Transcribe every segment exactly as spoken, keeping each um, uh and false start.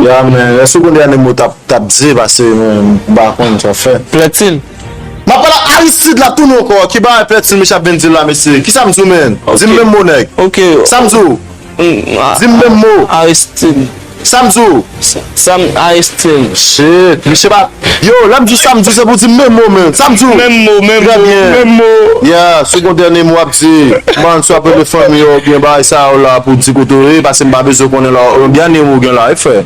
Ya, men, lè segondè ane mo t ap, t ap di, paske, men, m pa konn sa fè. Plètil. M ap pale ak Aristide la tou non ankò. Ki bagay Plètil, mesye ap vin di la, mesye? Kisa m di w, men? Di m menm mo, nèg. Ok. Sa m di w? Mm, a- Di m menm mo. Aristide. Sa m di w? Sa- Sam Aristide. Shit, mesye pa. Yo, lè m di sa m di w, se pou di m menm mo, men. Sa m di w? Menm mo, menm mo, menm mo. Yeah, segondè ane mo ap di. Man, swa apele fanmi yo, oubyen bagay sa yo la pou di kote w ye, paske m pa bezwen konnen la. Oubyen ane mo gen la, e frè.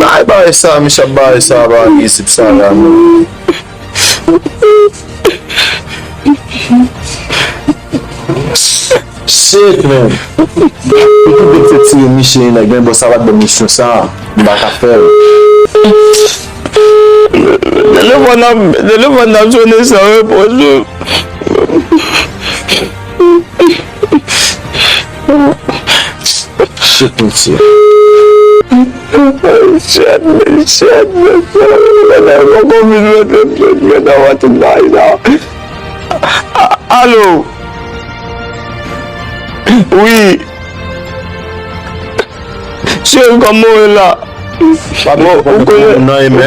Bay, bay sa, misye ap bay sa, bay isip sa la, men. Shit, man. Ou te dwe fè tire misye, nèg, men bon, sa pa t bon misyon sa. M pa ka fè l. Telefòn nan, telefòn nan sonnen san repons. Shit, mesye. Shit, shit, shit. Mwen poko vin mete pye nan tout bagay sa. A- Alo. Wi. Cheri, kòman w ye la? Bon, ou konnen, ou konnen, m,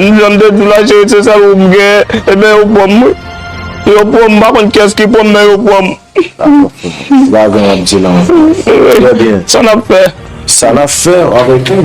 m, jan m te di w la, cheri, se sèl ou m gen. Ebyen, yo pran m, wi. Yo pran m, m pa konn kiyès ki pran m, men yo pran m. Dakò, frè. Lajan w ap di la. Trè byen. Sa n ap fè? Sa n ap fè avèk ou?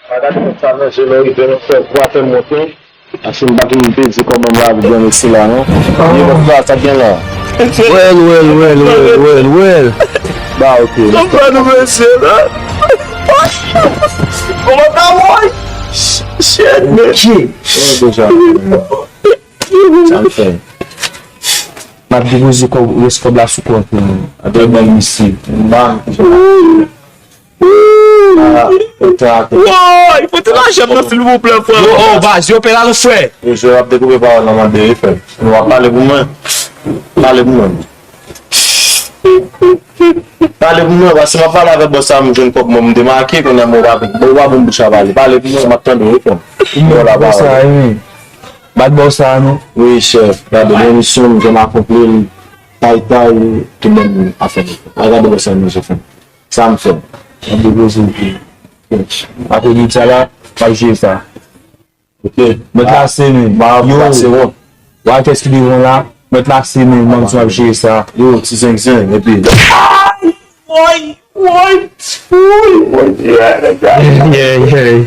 Pa gade moun sa nan je m, rive nan fè vwa fè m wont, non. Paske m pa t vin pedi kòman m lave byen mesye la, non. Ye, bon, sa gen la. Well, well, well, well, well, well. Ba, ok. Kòman nou mesye la? Kòman ta woy? Shit, man. Ki? Bon, deja. Sa m fè. M ap depoze kòb, rès kòb la sou kont mwen. Atè ban m isi. M ba m. Ah, ou te atè. Woy, pote lajan m nan, silvouplè, frè. Yo, oh, baz, yo pè la, non, frè. Yo, jwe, w ap dekoupe pawòl nan mande, wi, frè. Nou ap pale pou mwen. Pale pou mwen. Pale pou mwen, paske m ap pale avèk bòs sa, m jwenn kòb mwen, m demake, kounye a mwen pa, bon, w pa bon bouch a pale. Pale pou mwen, m ap tande w, frè. Bon, la pawòl. Bat bò sa, non? Wi, chèf. Gade, men misyon m, jan m akonpli l, tay tay, tout bon afè m. A gade bò sa, non, chèf. Sa m fè. M ap depoze l pou. Apre li sa la, m ap jere sa. Ok. Mèt la se men. Yo. Wa kès ki devan la, mèt la se men, m ap jere sa. Yo, ti zenzen, epi. Woy, woy, woy, woy, yeah, yeah,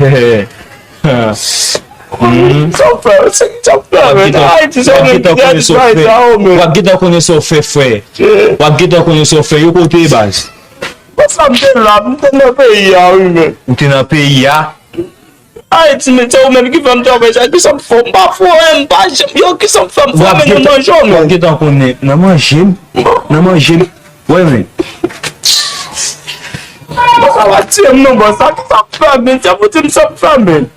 yeah. Sa w fè, sa w fè, men Ayiti, sa w fè, men. W ap gentan konnen sa w fè, frè. W ap gentan konnen sa w fè. Yo, kote baz? Sa m te la, m te nan peyi a, wi, men. Ou te nan peyi a? Ayiti, men se ou menm ki fè m travay sa. Kisa m fè w? M pa fò, m pa janm. Yo, kisa m fè w? M fò men nou manje w, men. W ap gentan konnen. Nan manje m. Nan manje m. Wè, men. Bòs sa va tiye m, non, bòs sa. Kisa m fè, men? Se pou di m sa m fè, men.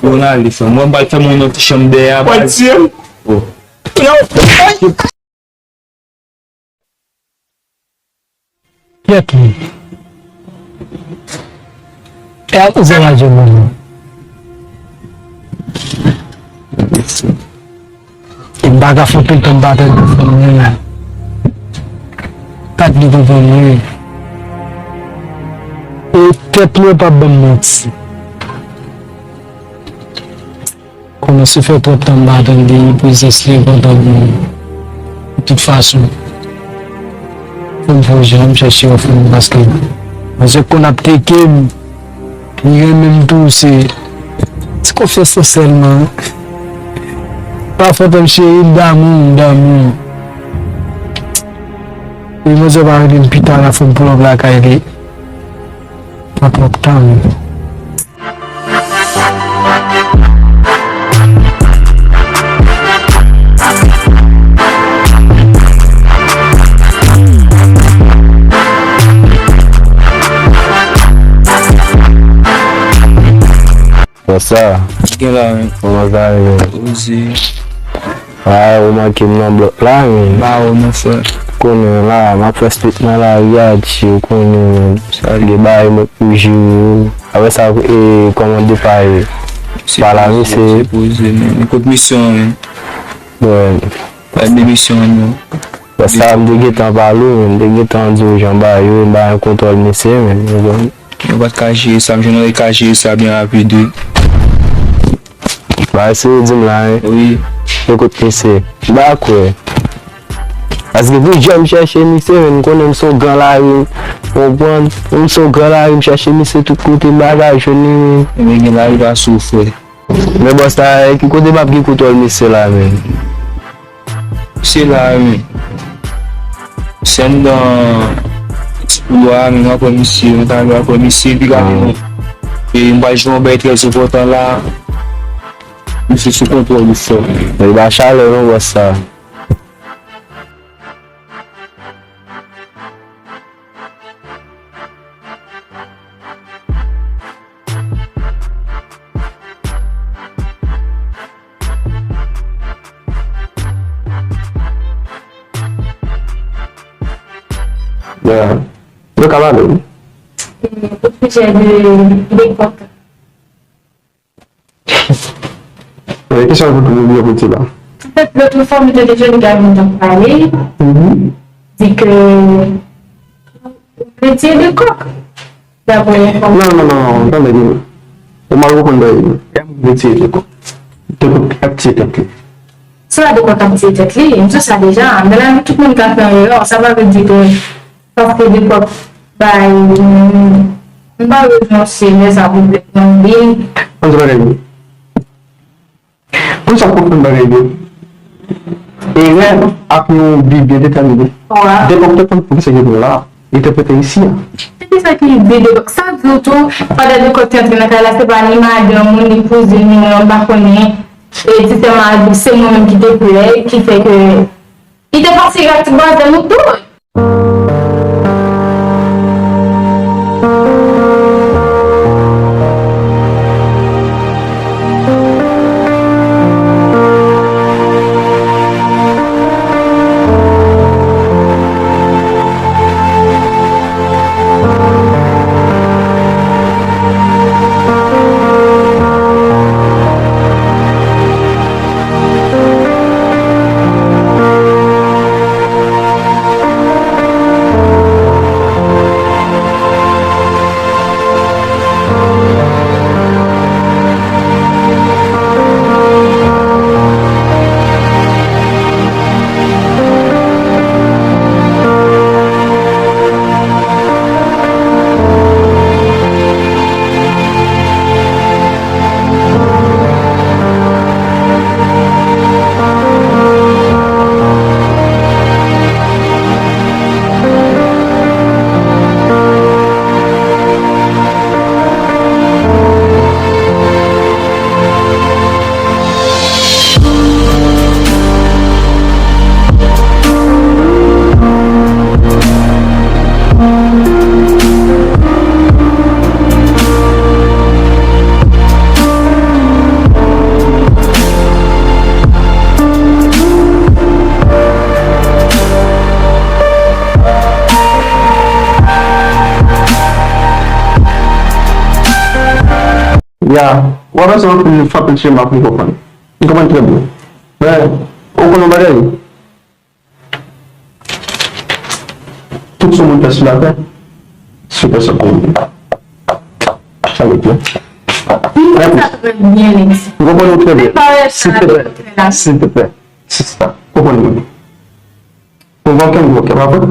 Bon, ale, frè m. Mwen, m pral fè mwen yon ti chanm dèyè a, baz. Wè, tiye m. Oh. Kèt li. E a koze radyo moun nan. E m pa ka fè anpil tan m pa tande fanm nan. Kat li konprann mwen. E tèt mwen p ap ban m manti. Kòmanse fè twòp tan m pa tande prezans li enpòtan pou mwen. De tout fason, fò m fè yon jan, m chèche yon fanm paske manzè konn ap teke m, li renmen m tou, se ti konfyans lan sèlman. Pa fè tan m cheri, m damou, m damou. E manzè pa rele m pita la, fò m pull up lakay li. Pran twòp tan, men. Sa. Gen la, men. Kòman sa ye, men? Poze. Ah, ou manke m nan blòk la, men. Ba ou, mon frè. Konnen la, m ap fè spit nan lari a, tchè, ou konnen, men. Sa gen bagay mwen pou jere yo. Apre sa, e, kòman depa ye? Pa la, misye. Se poze, men. Kot misyon an, men? Bon. Pa de misyon an, non. Bon, sa, m te gentan pale w, men. M te gentan di w jan bagay yo, m pa gen kontwòl misye, men. Ou konprann? Yo pa t ka jere sa, m jwenn yo ka jere sa byen rapid, wi. Ba, se ou di m la, wi. Wi. Ekout, mesye, m pa kwè. Paske pou jan m chèche misye, men, m konnen m se yon gran lari, w konprann? M se yon gran lari, m chèche misye tout kote, m pa ka jwenn li, men. Ebyen, gen lari pa sou, frè. Men bòs la, e ki kote m ap gen kontwòl misye la, men? Se la, wi. Se anndan ti koulwa a, men m apre misye, m ta rive apre misye, epi gade non. E m pral jwe yon bagay trè enpòtan la. Misye sou kontwòl ou, frè. Li ba chalè non, bòs sa. Ya. Yo ka pale, wi. E, o sijè de, de kòk. E, kesyon pou nou byen pote la. An fèt, lòt fwa, nou te deja, nou te pale, di ke Retire de kòk. Daprè enfòmasyon. Non, non, non, non, tande byen. Ou mal konprann bagay yo. Kòk retire de kòk. De kòk ap tiye tèt li. Se pa de kòk ap tiye tèt li, m di sa deja. Men la, tout moun ka fè erè. Sa pa vle di ke paske de kòk bay, m pa vle denonse, men sa pwoblèm nan li. Ann di bagay yo. Pou sa konprann bagay yo. Erè ak yon bi byen detèmine. Wi. De kòk te konn pwofesè Guédon la, li te prete isi a. Se ki sa ki di de kòk? Sa di w tou, pandan de kòk te antre nan kay la, se pa ni madanm ou, ni kouzin ou, m pa konnen. E ti sè mari, se mwen menm ki te plè, ki fè ke li te pase ak ti vwazen nou tou. Ya, w ap pase anpil, anpil chema pou w konprann. M konprann trè byen. Men, ou konn yon bagay? Tout sa moun fè sou latè, sou pèsòn pou li. Sa vle di. Li fè sa trè byen, Lexi. M konprann ou trè byen. Silteplè, silteplè, sista, konprann mwen. Pwovòke m, pwovòke m, pa vre?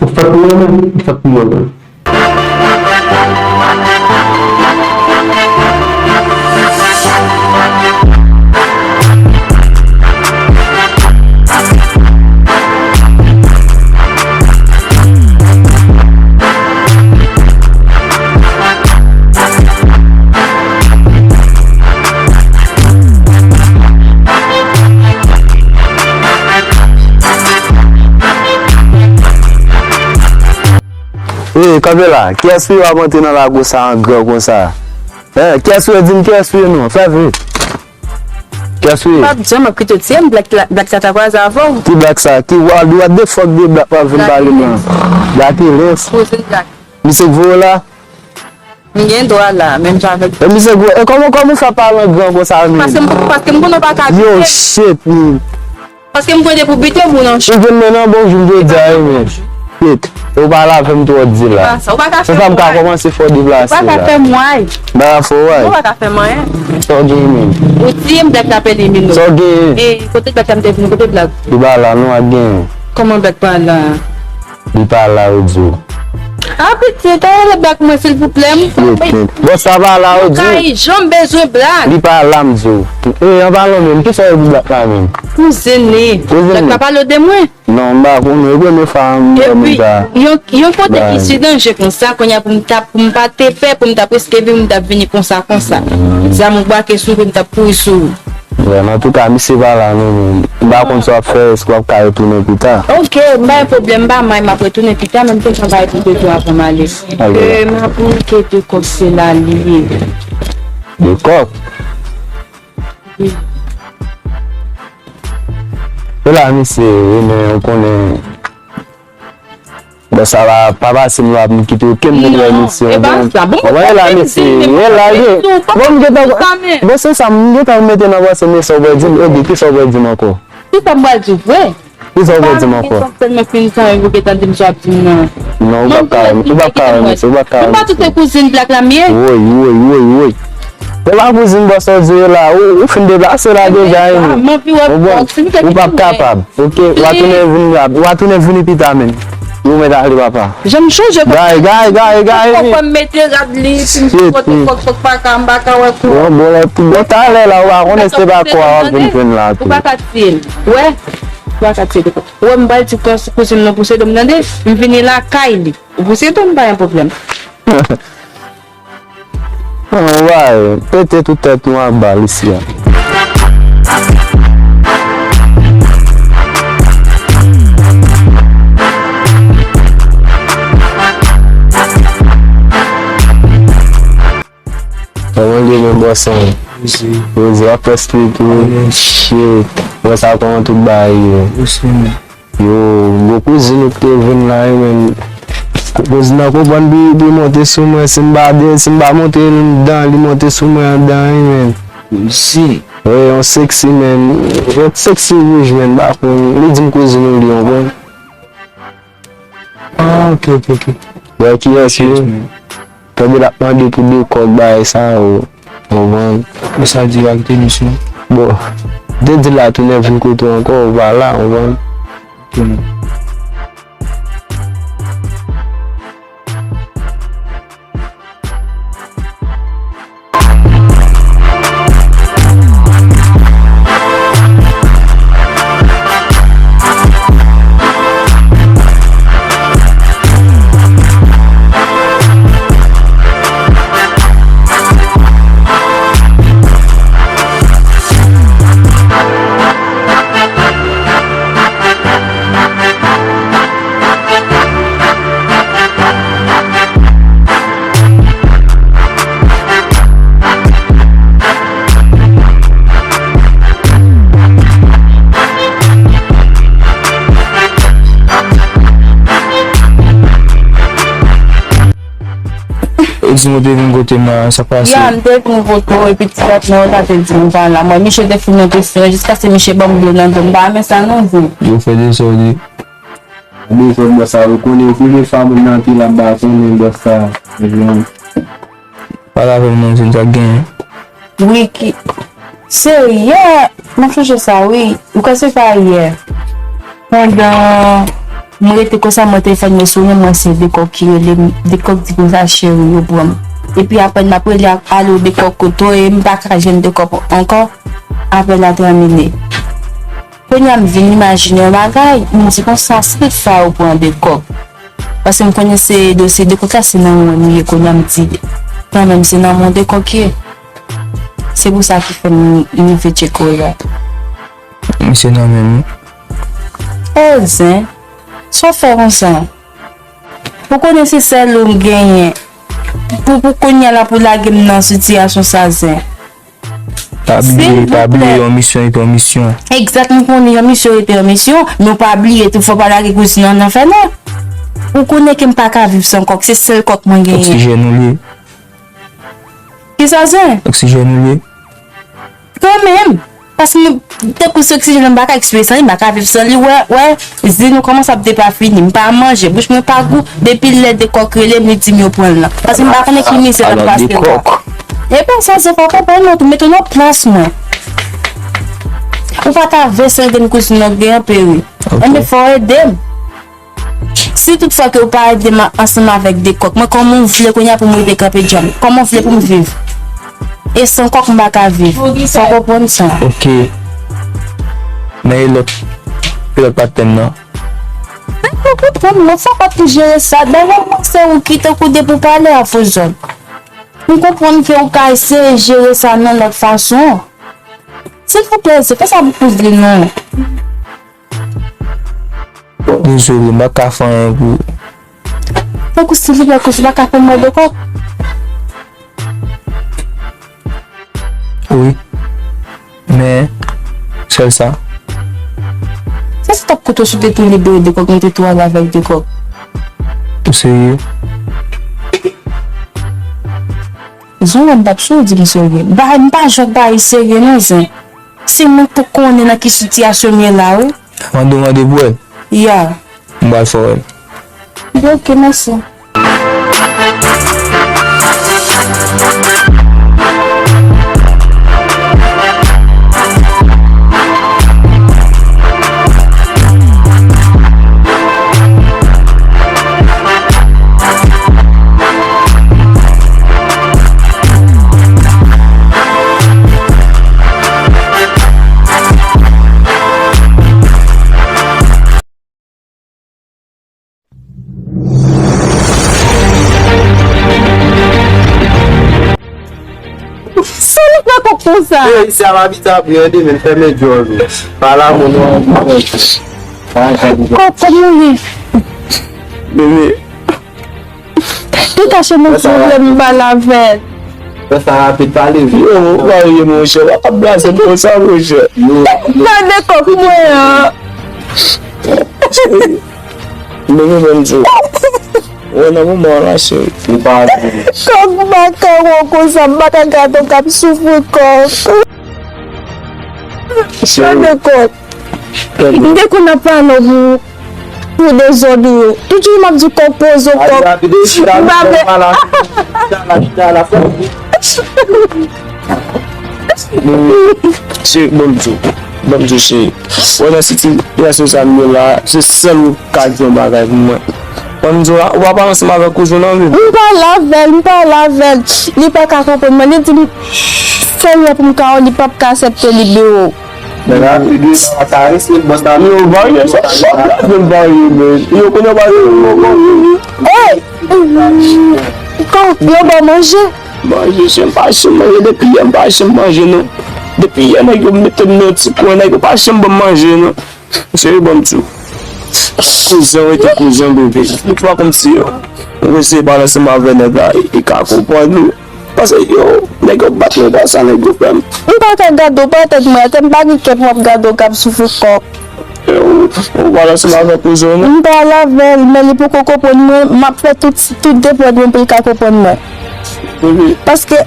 Ou fèt pou mwen menm, ou fèt pou mwen menm. Ey, kanpe la, kiyès ki ap antre nan lago sa an gran konsa? Eh, kiyès ou ye? Di m kiyès ou ye non. Fè vre. Kiyès ou ye? M p ap janm ap kite w tiye m, Black la, Black sa ta kwaze avè w. Ki Black sa? Ki what, what the fuck de Black w ap vin pale m lan? Black e lens. Kouzin Black. Misye k voye w la? M gen dwa la, menm jan avèk. E misye gwo, e kòman, kòman w fè pale an gran konsa menm? Paske m, paske m konnen w pa ka kite m. Yo, shit, man. Paske m kwè depi w bite m, ou nan chou. Ou vin men nan bonjou m jodi a wi, men. Shit, e w pale avè m twò di la. Se sa, ou pa ka fè m way. Se sa m ka kòmanse fè w deplase la. Ou pa ka fè m way. M pa ka fè w way. Ou pa ka fè m anyen. Sa w genyen menm? Ou tiye m, Black la pèdi men w. Sa w genyen? E kote Black la m te vin, kote Black? Li pa la non, ak genyen. Kòman Black pa la? Li pa la, yo di w. Ah, pitit, ale Black mwen, silvouplè, m fè. Bòs sa pa la, yo di w. Kay, jan m bezwen Black. Li pa la, m di w. E, an palan menm, kisa yo di Black la menm? Kouzin li. Kouzin li. Black la pale de mwen. Non, m pa konnen, e premye fwa m wè moun sa. Epi, yon, yon kote ki si danje konsa, kounye a pou m t ap, pou m pa te pè, pou m t ap riske vi m, m t ap vini konsa, konsa. Zam ou brake sou ou, m t ap kouri sou ou. Bon, antouka, misye pa la non, men m pa konn sa w ap fè, èske w ap ka retounen pita? Ok, m pa gen pwoblèm, m pa may, m ap retounen pita, men m te fè yon bagay pou de kòb avan m ale. Ok. E, m ap manke de kòb, se la li ye. De kòb? Wi. Se la misye ye, men ou konnen. Bon, sa va pa pase m lwa pou m kite okenn moun wè misye. Non, e pa sa. Bon, bon, e la misye, e la ye. Bon, m gentan, bon, se sa, m gentan mete nan panse m, e sa w pral di m, e di, kisa w pral di m ankò? Kisa m pral di w vre? Kisa w pral di m ankò? Tèlman fin tan, e ou gentan di m sa w ap di m nan. Non, ou p ap ka, ou p ap ka wè misye, ou p ap ka wè misye. M pa tout kouzin Black la m ye. Woy, woy, woy, woy. E pa kouzin bòs sa w di w ye la, ou, ou fin deplase la deja, e. M anvi wè bòs, si m te gen pou mwen. Ou p ap kapab. Ok, w a tounen vini, w a tounen vini pita, men. Ou mèt ale, papa. Jan m chanje kòb. Gay, gay, gay, gay. Kòb mwen mete rad li, pou m pote kòb, kòb pa ka, m pa ka wè kò. Bon, bon, bon, talè la, ou pa konnen se pa kò a w ap vin pran la tou. Ou pa ka tiye m. Wè? Ou pa ka tiye m. Wè, m pral di kò, kouzin nan posede m, tande? M vini lakay li. Ou posede m, pa gen pwoblèm. Anmwey, pete tout tèt nou ak bal isi a. Kòman l ye, men bòs an? Poze. Poze, w ap fè street ou? Shit. Wè sa, kòman tout bagay ye? Yo, gwo kouzin ou ki te vin la, wi, men. Kouzin nan konprann pou, pou li monte sou mwen. Si m pa de, si m pa montre l anndan, li monte sou mwen anndan, wi, men. Kouzin? Wi, yon sexy, men. Yon sexy wouj, men. M pa konn. Li di m kouzin ou li, w konprann? Ah, ok, ok, ok. Wè kiyès li ye? Tande l ap mande pou de kòb bagay sa yo. Konprann? Ou sa di w ak Denis non? Bon, te di l la tounen vin kote w ankò, ou pa la, konprann? Tounen. Ou di m ou te vin kote m la, sa k pase? Ya, m te vin kote w, epi ti gad nan yo ta te di m pa la. Mwen, misye te fin nan kesyon, jiskaske misye ban m dlo nan do, m pa renmen sa non, di. Yo fè de sa w di. Dezòd bòs sa, ou konnen, premye fwa moun nan antre la, m pa konnen bòs sa. Pale avè m non, di m sa k genyen. Wi, ki, se yè, m ap chèche sa, wi. Ou kwè se pa yè? Pandan m rete konsa, mwen telefòn mwen sonnen, mwen se de kòk ki rele m, de kòk di konsa, cheri, yo pran m. Epi apèn m ap rele, alo, de kòk kote w ye, m pa ka jwenn de kòk ankò, apèl la tèmine. Kounye a m vin imajine yon bagay, m di konsa, se sa yo pran de kòk. Paske m konnen se dosye de kòk la, se nan men w li ye, kounye a m di, kanmenm, se nan men w de kòk ye. Se pou sa ki fè m rive tcheke w la. Misye nan men m wi. O zen, sa w fè konsa? Ou konnen se sèl ou m genyen. pou, pou kounye a la pou lage m nan sitiyasyon sa zen. Pa bliye, pa bliye, yon misyon rete yon misyon. Egzak, m konnen yon misyon rete yon misyon, men w pa bliye tou, fò w pa lage kouzin nan nan fè non. Ou konnen ke m pa ka viv san kòk, se sèl kòk mwen genyen. Oksijèn ou li ye. Kisa zen? Oksijèn ou li ye. Kanmenm, paske m, tankou se oksijèn, m pa ka eksplike san li, m pa ka viv san li, wè, wè, zen nou kòmanse ap depafini, m pa manje, bouch mwen pa gou, depi lè de kòk rele m, li di m yo pran l lan. Paske m pa konnen ki mizè l ap pase la. E pa sa, se fò konprann mwen tou, mete w nan plas mwen. Ou pa ka vè san ede m kouzin nan gen anperi. Enben, fò w ede m. Si toutfwa ke ou pa ede m ansanm avèk de kòk, mwen kòman w vle kounye a pou m rete kanpe djanm? Kòman w vle pou m viv? E san kòk m pa ka viv. Fò w konprann sa. Ok. Men e lòt, e lòt patnè m nan? Men fò w konprann, mwen fò w pa tou jere sa. Dayè, mwen se ou ki tankou depi w pale a Fozòn. M konprann ke ou ka eseye jere sa nan lòt fason. Silvouplè, se fè sa pou kouzin nou. Dezole, m pa ka fè anyen pou ou. Tankou silvouplè, kouzin pa ka fè m bwè de kòk? Wi. Men, sèl sa. Sa se t ap koute w si w te tou libere de kòk, nou te tou ale avèk de kòk. Ou serye? Zon an m t ap sou di m serye. Ba, m pa jwèt ba serye non, zen. Se mwen k pou konnen nan ki sitiyasyon m ye la, wi. Mande w mande pou wè. Ya. M pral fè w wè l. Ok, mèsi. Sa nou fè kòk konsa? Ey, se a m abitye ap ri, ede men fèmen djòl ou. Pa la, moun ou. Kòk, kòman w ye? Bebe. Detache mwen silvouplè, m pale avè l. Fè sa rapid, pale vit. Yo, ou pa ri, monchè. W ap blaze konsa, monchè. Yo, yo. Gade kòk mwen an. Bebe, ban m di w. Wè nan moman an la, cheri. Ou pa ri. Kòk m pa ka wè w konsa, m pa ka gade w k ap soufri, kòk. Cheri. Gade kòk. M te konn ap pale w pou, pou dezòd ou yo. Tout jou m ap di kòk poze w kòk. M pa vle. Cheri, ban m di w. Ban m di w, cheri. Wè nan sitiyasyon sa m ye la, se sèl ou k ka di yon bagay pou mwen. Ban m di w, ou pa pale ansanm avèk kouzen w nan, wi. M pale avè l, m pale avè l. Li pa ka konprann mwen. Li di m, fè yon pou m ka wè, li p ap ka aksepte libere w. Nèg la pi de sa, karese l, bòs la. Yo, varye, sa, sa, sa, yo varye, men. Yo konnen varye, yo, yo, yo. Ey! Kòk, yo ba w manje? Manje, chè, m pa janm manje. Depi yè, m pa janm manje, non. Depi yè, nèg yo mete m nan yon ti kwen, nèg yo pa janm ban m manje, non. Cheri, ban m di w. Kouzen w rete kouzen, bebe. Tout fwa kòmsi yo, ou eseye pale ansanm avè nèg la, li ka konprann ou. Paske yo, nèg yo bat mwen konsa, nèg yo fè m. M pa ka gade w, pa tèt mwen atè, m pa gen kè pou m ap gade w k ap soufri kòk. Ou, ou pale ansanm avèk kouzen w, non? M pale avè l, men li poko konprann mwen. M ap fè tout, tout depann mwen pou l ka konprann mwen. Bebe. Paske.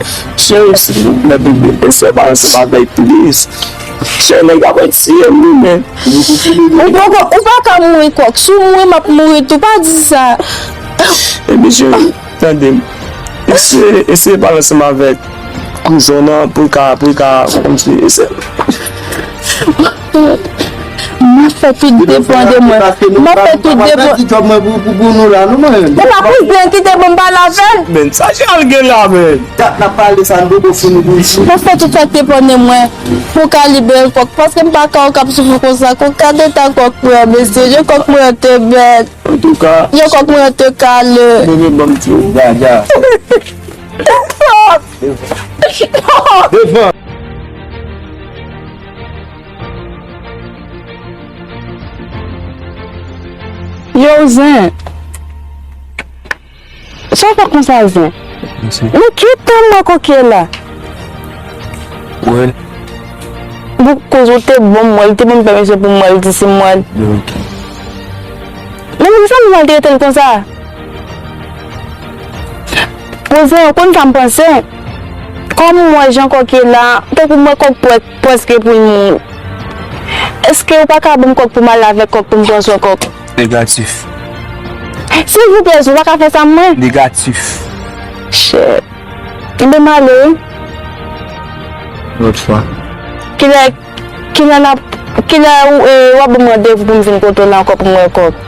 Cheri, silvouplè, bebe, eseye pale ansanm avè l, please. Cheri, nèg ap tiye m, wi, men. Ou poko, ou pa ka mouri kòk. Si w mouri, m ap mouri tou. Pa di sa. Epi, cheri, tande m. Eseye, eseye pale ansanm avèk kouzen w nan pou l ka, pou l ka, kòmsi, eseye. M ap fè tout depann de mwen. M ap fè tout depann. Di djòb mwen pou, pou, pou nou la, non, mwen. Se pa kouzen ki te ban m pale avè l. Men sa Jeral gen la, men. Dat n ap pale sa, n poko fini pou isit. M ap fè tout sa k depann de mwen pou ka libere kòk, paske m pa ka wè w k ap soufri konsa. Kòk, gade eta kòk mwen an, mesye. Yo, kòk mwen an te bèl. Antouka. Yo, kòk mwen an te kale. Bebe, ban m di w. Dja, dja. Devan. Yo, zen. Sa w fè konsa, zen? Men ki tan m wè kòk ye la? Bon, koz ou te bon, m wè l te bon, m pèmèt pou m wè l di si m wè l. Men poukisa m maltrete l konsa? Poze, ou konn sa m panse? Kòm m wè jan kòk ye la, tankou m wè kòk prè-, prèske pou l mouri. Èske ou pa ka ban m kòk pou m ale avèk kòk pou m pran swen kòk? Negatif. Silvouplè, ou pa ka fè sa mwen? Negatif. Shit. Enben m ale wi. Lòt fwa. Kilè, kilè n ap, kilè ou, e, w ap ban m randevou pou m vin kote w la ankò pou m wè kòk?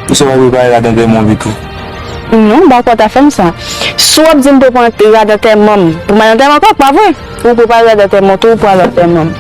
Ou se w ap prepare rad antèman w pito? Non, m pa kwè w ta fè m sa. Si w ap di m pou pran rad antèman m, pou m al antèman kòk, pa vre? Ou prepare rad antèman w tou, ou pran rad antèman m.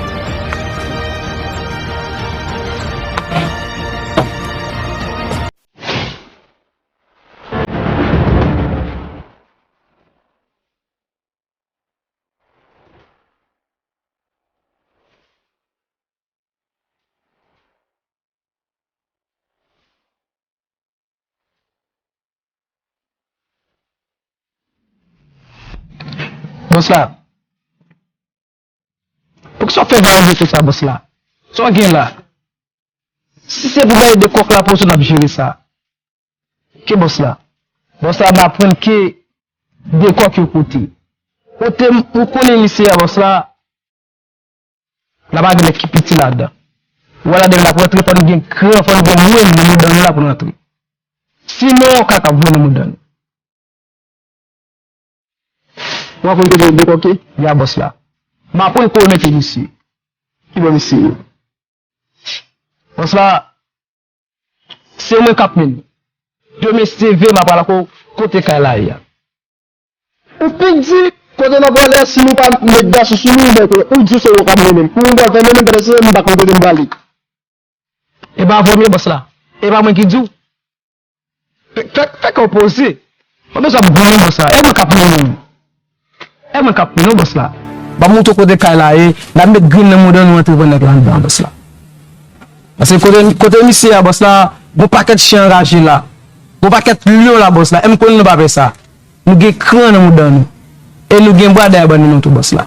Bòs la. Poukisa w fè valize tout sa, bòs la? Sa w gen la? Si se pou bay de kòk la, pou w ap jere sa. Ke bòs la. Bòs la, m aprann ke de kòk yo kote. Kote m, ou konnen misye a, bòs la. N ap gade ki piti ladan. Ou wè ladan l ap rantre, fò n gen kran, fò n gen mwen nan mouda nou la pou n rantre. Sinon, kaka voye nan mouda nou. Ou aprann kote de kòk ye? Ya, bòs la. M aprann kote w mete misye. Ki bò misye ye? Bòs la, se mwen k ap mennen. Demen si Dye vle, m ap pral kote kay la ye a. Ou pik di, kote n ap prale a, si nou pa met gason sou nou, ou bèk ou, ou di se ou k ap mennen m. Kouman m pral fè mennen m, pandan se m pa konn kote m prale? E pa vre m ye, bòs la. E pa mwen ki di w. Fè, fè, fè kè w poze. Pa bezwen ap goumen, bòs la. E mwen k ap mennen w. E mwen k ap mennen w, bòs la. M ap montre w kote kay la ye, n ap met grenn nan mouda nou antre pran nèg la anndan, bòs la. Paske kote, kote misye a, bòs la, gon pakèt chen anraje la. Gon pakèt lyon la, bòs la. E m konnen nou pa fè sa. Nou gen kran nan mouda nou. E nou gen bwa dèyè bann nou tou, bòs la.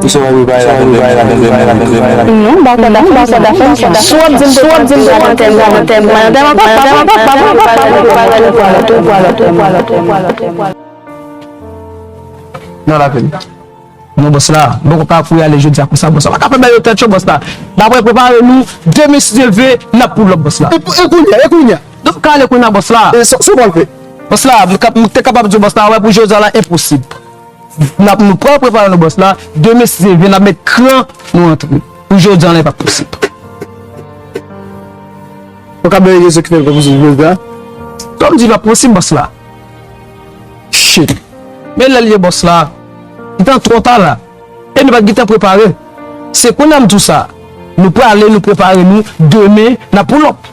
Ou se w ap prepare rad antèman w? Non, m pa kwè w ta fè m sa. Si w ap di m pou pran rad antèman, antèman, antèman, antèman, antèman, antèman, antèman. Non, lapèn. Non, bòs la, m poko ka pou y ale jodi a konsa, bòs la. Pa ka fè bèl yo tèt cho, bòs la. N ap prepare nou, demen si Dye vle, n ap pull up, bòs la. E, e kounye a, e kounye a. Donk, ka ale kounye a, bòs la. E sa, sa w pral fè? Bòs la, m ka, m te kapab di w, bòs la, wè, pou jodi a la, enposib. N ap, nou pral prepare nou, bòs la. Demen, si Dye vle, n ap met kran nou antre. Pou jodi a la, e pa posib. Ou ka bay rezon ki fè l pa posib jodi a? Kòm di l pa posib, bòs la. Shit. Men lè l ye, bòs la. Li t an twò ta la. E nou pa t gentan prepare. Se kounye a m di w sa. Nou prale, nou prepare nou. Demen, n ap pull up.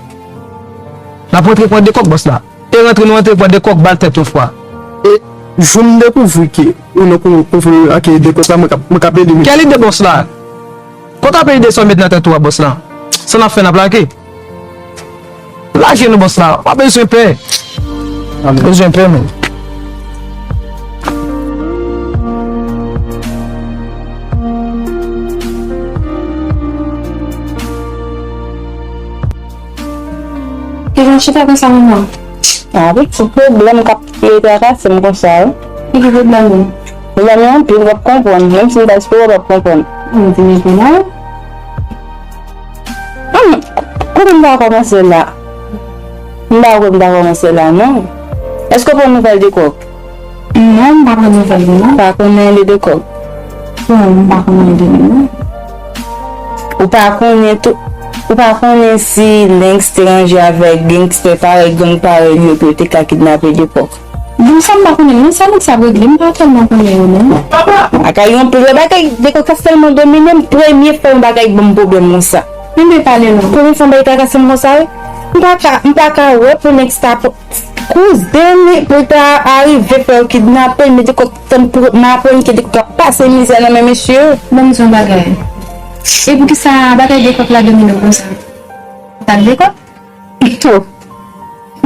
N ap rantre pran de kòk, bòs la. E rantre nou rantre pran de kòk ba l tèt yon fwa. E jou m dekouvri ke ou nan kon-, konfli ak de kòk la, mwen k ap, mwen k ap ede misye. Kèl ide, bòs la? Kote ap ide sa w met nan tèt ou a, bòs la? Sa n ap fè, n ap lage? Lage nou, bòs la. Pa bezwen pè. Pa bezwen pè, men. Kijan chita konsa, manman? A, wi, se pwoblèm k ap trakase m konsa, wi. E ki pwoblèm yo? Pwoblèm yo anpil, w ap konprann. Menm si m ta esplike w, w ap konprann. M di, men pou mwen. Hum, kote m ta kòmanse la? M pa kwè m ta kòmanse la, non. Èske w pran nouvèl de kòk? Non, m pa pran nouvèl li, non. Pa konnen li de kòk? Non, m pa konnen li de li, non. Ou pa konnen tou, ou pa konnen si Lenks te ranje avèk gangstè parèy, gang parèy li yo, pou yo te ka kidnape de kòk? Bon, sa m pa konnen, non, sa Lenks ap regle, m pa tèlman konnen yo, non. Bagay yo anpil, bagay de kòk sa tèlman domine m, premye fwa yon bagay ban m pwoblèm konsa. Men, men pale non. Premye fwa yon bagay trakase m konsa, wi. M pa ka, m pa ka wè pou Lenks ta Kouzen li, pou l ta arive fè yo kidnape l, men de kòk tann pou m aprann ke de kòk ap pase mizè nan men mesye yo. Ban m di w yon bagay. E poukisa bagay de kòk la domine w konsa? Ou pa t de kòk? Oh.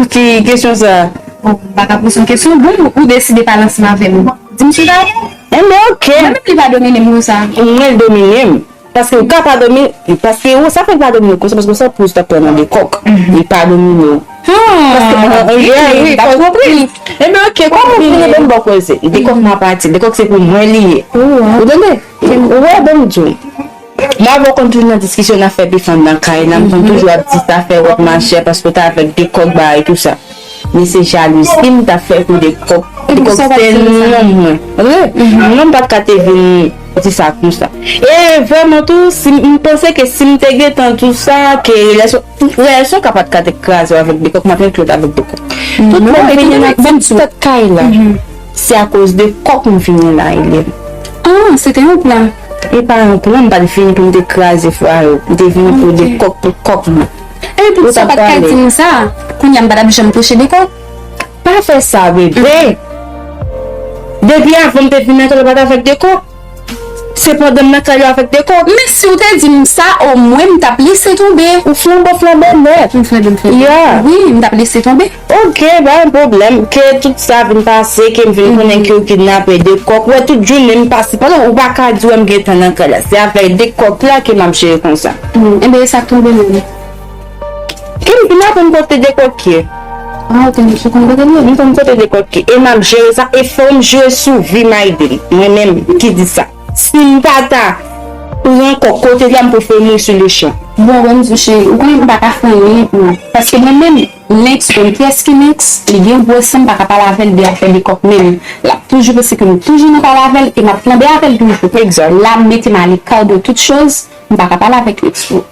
Ki kesyon sa? Bon, m pa ka poze yon kesyon. Bon, ou deside pale ansanm avè m. Di m si w ta bon. Enben, oke. Mwen menm li pa domine m konsa. Mwen l domine m. Paske ou ka pa domine, paske ou, sa fè l pa domine w konsa, paske ou santi w t ap pran nan de kòk. Li pa domine w. Paske, ah, yeah, wi, m pa konpri. Enben, oke, kòman w vini ban m bò koze? De kòk m ap pati, de kòk se pou mwen li ye. Ou tande? Ou wè, ban m di w. M avè w konn toujou nan diskisyon, n ap fè pi fann nan kay la, m konn toujou ap di sa fè wòt machè, paske w t avèk de kòk bagay tou sa. Men se jalouzi m t ap fè pou de kòk. De kòk se non mwen. Tande? Non, m pa t ka te vin di sa konsa. E vrèman tou, si m, m panse ke si m te gentan tou sa, ke relasyon, relasyon ka pa t ka te kraze avèk de kòk, m ap enkli w avèk de kòk. Tout moun vini nan ti tèt kay la. Se akoz de kòk m vini la, Elèn. Ah, se te yon plan. E pa yon plan, m pa t vini pou m te kraze fwaye w. M te vini pou de kòk, pou kòk mwen. Epi poukisa w pa t ka di m sa? Kounye a m pa t ap janm touche de kòk. Pa fè sa, bebe. Depi avan m te vin nan kay la, ou pa t avèk de kòk. Se pandan m nan kay la avèk de kòk. Men si w te di m sa, omwen m t ap lese tonbe. Ou flanbo, flanbo nèt. M flanbo, m flanbo. Yeah. Wi, m t ap lese tonbe. Oke, pa yon pwoblèm. Ke tout sa vin pase, ke m vin konnen ke w kidnape de kòk. Wè, tout jounen m pase. Pandan ou pa ka di wè m gentan nan kay la. Se avèk de kòk la ke m ap jere konsa. Hmm, enben, e sa k tonbe menm. Ke m vin aprann kote de kòk ye. Ah, ok, m sou konn kote l ye. M konn kote de kòk ye. E m ap jere sa. E fò m jwe sou vi Maïden. Mwen menm ki di sa. Si m pa ta pran kòk kote l la, m pou fè mouri sou le chan. Bon, bon, m di w, cheri, ou konnen m pa ka fè anyen pou ou. Paske mwen menm, Lenks, ou konn kiyès ki Lenks, li gen gwo san, m pa ka pale avè l de afè de kòk menm. L ap toujou panse ke m toujou nan pale avè l e m ap flanbe avè l toujou. Egzak. La, m mete m alecart de toute chose, m pa ka pale avèk Lenks tou.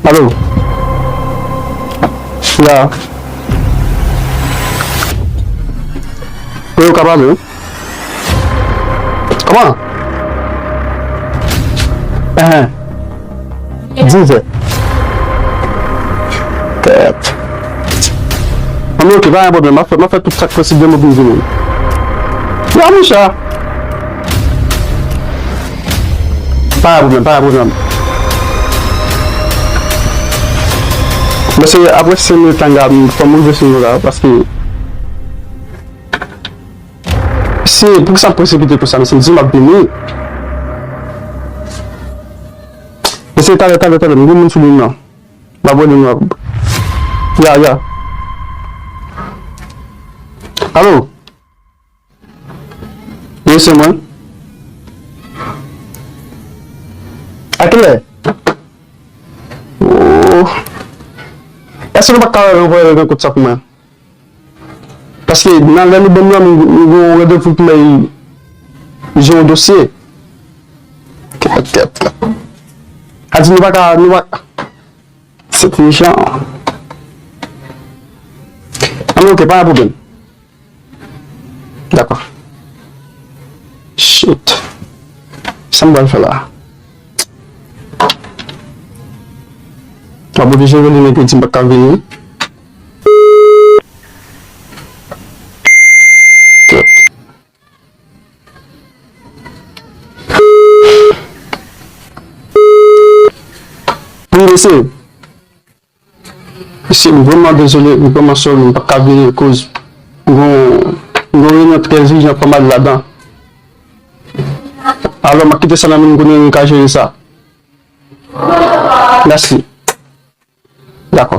Alo? Ya. Wi, ou ka pale, wi. Kòman? Enhen. Dizè. Tèt. Anben, oke, pa gen pwoblèm. M ap fè, m ap fè tout sa k posib de mwen pou m vini. Ya, monchè. Pa gen pwoblèm, pa gen pwoblèm. Mesye, apre senk minit la, fò m rive sou nou la, paske se, poukisa m presipite konsa, mesye, m di m ap vini. Mesye, talè, talè, talè, m gen moun sou liy nan. M ap rele nou. Ya, ya. Alo? Wi, se mwen. A kilè? Oh. Èske nou pa ka ranvoye l nan kont sa pou mwen? Paske nan lè nou ban m nan, nou, nou gen yon randevou pou m al jere yon dosye. Kèt, kèt. A di nou pa ka, nou pa, se trijan. Anben, oke, pa gen pwoblèm. Dakò. Shit. Sa m pral fè la? M ap oblije rele nèg yo di m pa ka vini. Wi, mesye. Mesye, m vrèman dezole, m vrèman sorry, m p ap ka vini akoz m gon, m gon reyinyon trè ijan fò m al ladan. Alò, m ap kite sa nan men nou, kounye a nou ka jere sa. Mèsi. Dakò.